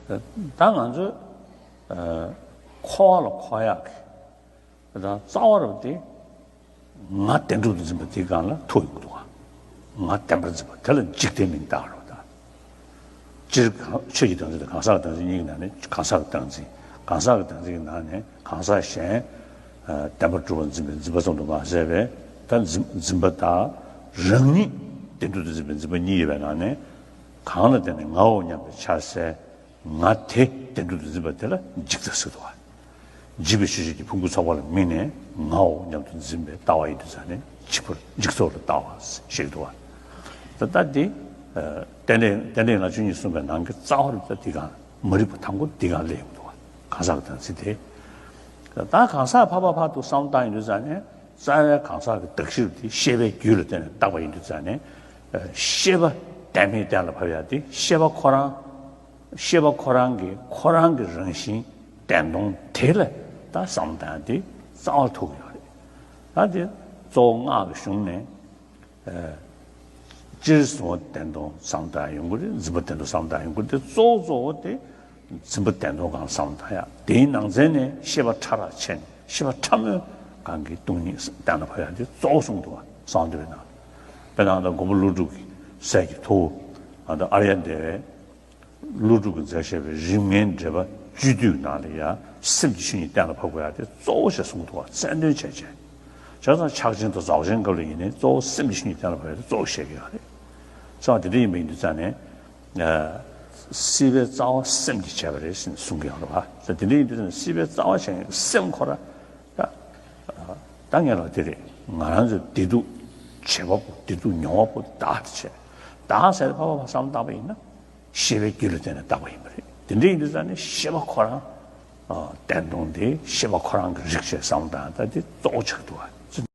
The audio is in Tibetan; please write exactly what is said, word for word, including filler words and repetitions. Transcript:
ད་ང་ཚོས་འཁོར་བ་ལ་འཁོར་ཡག་གི་ད་རྩ་བ་རུ་དེ་ང་བདེན་གྲུབ་ཏུ་འཛིན་པ་དེའི་སྒང་ལ་ཐུག་ཡོང་གི་འདུག་ག་ང་བདེན་པར་འཛིན་པ་དེ་ལ་འཇིག་ལྟའི་མིང་བཏགས་རོགས་དང་། སྤྱིར་གང་ཆོས་ཀྱི་སྟངས་འཛིན་དང་གང་ཟག་གི་སྟངས་འཛིན་གཉིས་ཀྱི་ནང་ནས་གང་ཟག་གི་སྟངས་འཛིན། གང་ཟག་གི་སྟངས་འཛིན་གྱི་ནང་ནས་གང་ཟག་གཞན་བདེན་པར་གྲུབ་པར་འཛིན་པའི་འཛིན་པ་ཙམ་དུ་མ་ཟད་པའི་ད་འཛིན་འཛིན་པ་དང་རང་ཉིད་བདེན་གྲུབ་ཏུ་འཛིན་པའི་འཛིན་པ་གཉིས་ཡོད་པའི་ནང་ནས། གང་ལ་བརྟེན་ནས་ངའོ་སྙམ་པའི་འཆར་སའི་ང་དེ་བདེན་གྲུབ་ཏུ་འཛིན་པ་དེ་ལ་འཇིག་ལྟ་ཟེར་འདུག་བ། འཇིག་པའི་ཆོས་ཅན་གྱི་ཕུང་པོའི་ཚོགས་པ་ལ་དམིགས་ནས་ངའོ་སྙམ་དུ་འཛིན་པའི་ལྟ་བ་ཡིན་དུས་ཙང་ནས་འཇིག་པར་འཇིག་ཚོགས་ལ་ལྟ་བ་ཞེས་འདུག་བ། ད་ལྟ་འདི་རྟེན་འབྲེལ་རྟེན་འབྲེལ་ལྔ་བཅུ་གཉིས་གསུངས་པའི་ནང་གི་རྩ་བ་རུ་ད་འདི་གང་མ་རིག་པ་དང་པོ་འདི་གང་སླེབས་ཡོང་འདུག་བ། གང་ཟག་གི་སྟངས་འཛིན་དེ། ད་གང་ཟག་ཕར་ཕར་ཕར་དུ་བསམ་བློ་བཏང་ཡོང་དུས་ཙང་ནས་རྩ་བའི་གང་ཟག་གི་གདགས་གཞིར་དེ་ཤེས་པའི་རྒྱུད་ལ་བརྟེན་ནས་བཏགས་པ་ཡིན་དུས་ཙང་ནས། ཤེས་པ་བདེན་མེད་གཏན་ལ་ཕབ་ཡ་དེ་ཤེས་པ་ཁོ་རང་། ཤེས་པ་ཁོ་རང་གི་ཁོ་རང་གི་རང་བཞིན་བདེན་སྟོང་དེ་ལ་ད་བསམ་བཏང་ཡ་དེ་རྩ་བར་ཐུག་ཡོད་རེད། ད་དེ་གཙོ་བོ་སྔགས་ཀྱི་གཞུང་ནས། སྤྱིར་གཟུང་བ་བདེན་སྟོང་བསམ་བཏང་ཡོང་གི་རེད། འཛིན་པ་བདེན་སྟོང་བསམ་བཏང་ཡོང་གི་རེད། དེ་གཙོ་བོ་གཙོ་བོ་དེ་འཛིན་པ་བདེན་སྟོང་གང་བསམ་བཏང་ཡ། དེའི་ནང་ཚན་ནས་ཤེས་པ་ཕྲ་རགས་ཕྱེ་ནས་ཤེས་པ་ཕྲ་མོའི་གང་གི་སྟོང་ཉིད་གཏན་ལ་ཕབ་ཡ་དེ་གཙོ་བོ་གསུངས་འདུག་བ། གསང་འདུས་པའི་ནང་དུ། དཔེར་ན་ད་མགོན་པོ་ཀླུ་སྒྲུབ་ཀྱི་སྲས་ཀྱི་ཐུ་བོ་ད་ཨརྱ་དེ་བས། ཀླུ་སྒྲུབ་ཀྱིས་མཛད་བཞག་པའི་རིམ་ལྔའི་འགྲེལ་པ་བཅུད་བསྡུས་ནང་ལ་ཡང་སེམས་ཀྱི་ཆོས་ཉིད་གཏན་ལ་ཕབ་དགོས་ཡ་དེ་གཙོ་བོ་ཞེས་གསུངས་འདུག་བ། རྩལ་འདོན་བྱས་བྱས། བྱས་ཙང་ཕྱག་ཆེན་དང་རྫོགས་ཆེན་སྐབས་ལ་ཡིན་ནའི་གཙོ་བོ་སེམས་ཀྱི་ཆོས་ཉིད་གཏན་ལ་ཕབ་ཡ་དེ་གཙོ་བོ་བཤད་ཀྱི་ཡོད་རེད། རྩ་བ་དེ་འདྲ་ཡིན་པ་ཡིན་དུས་ཙང་ནས། སྲིད་པའི་རྩ་བ་སེམས་ཀྱིས་བྱས་པ་རེད་ཟེར་ནས་གསུང་གི་ཡོད་རེད་བ། ད་དེ་འདྲ་ཡིན་དུས་ཙང་ནས་སྲིད་པའི་རྩ་བ་བྱས་ནས་སེམས་ཁོ་ར། ད་ད་ངས་ལ་དེ་རེད། ང་རང་ཚོའི་བདེ་སྡུག་བྱེད་པ་པོ་བདེ་སྡུག་མྱོང་བ་པོ་བདག་དེ་བྱས། བདག་ཟེར་ཕ་བ་བ་བསམ་བཏང་པ་ཡིན་ན། ཤེས་པའི་རྒྱུད་ལ་བརྟེན་ནས་བཏགས་པ་ཡིན་པ་རེད། དེ་འདྲ་ཡིན་དུས་ཙང་ནས་ཤེས་པ་ཁོ་རང་། བདེན་སྟོང་དེ་ཤེས་པ་ཁོ་རང་གི་རིག་བྱས་བསམ་བཏང་ད་དེ་གཙོ་བོ་ཆགས་འདུག་བ།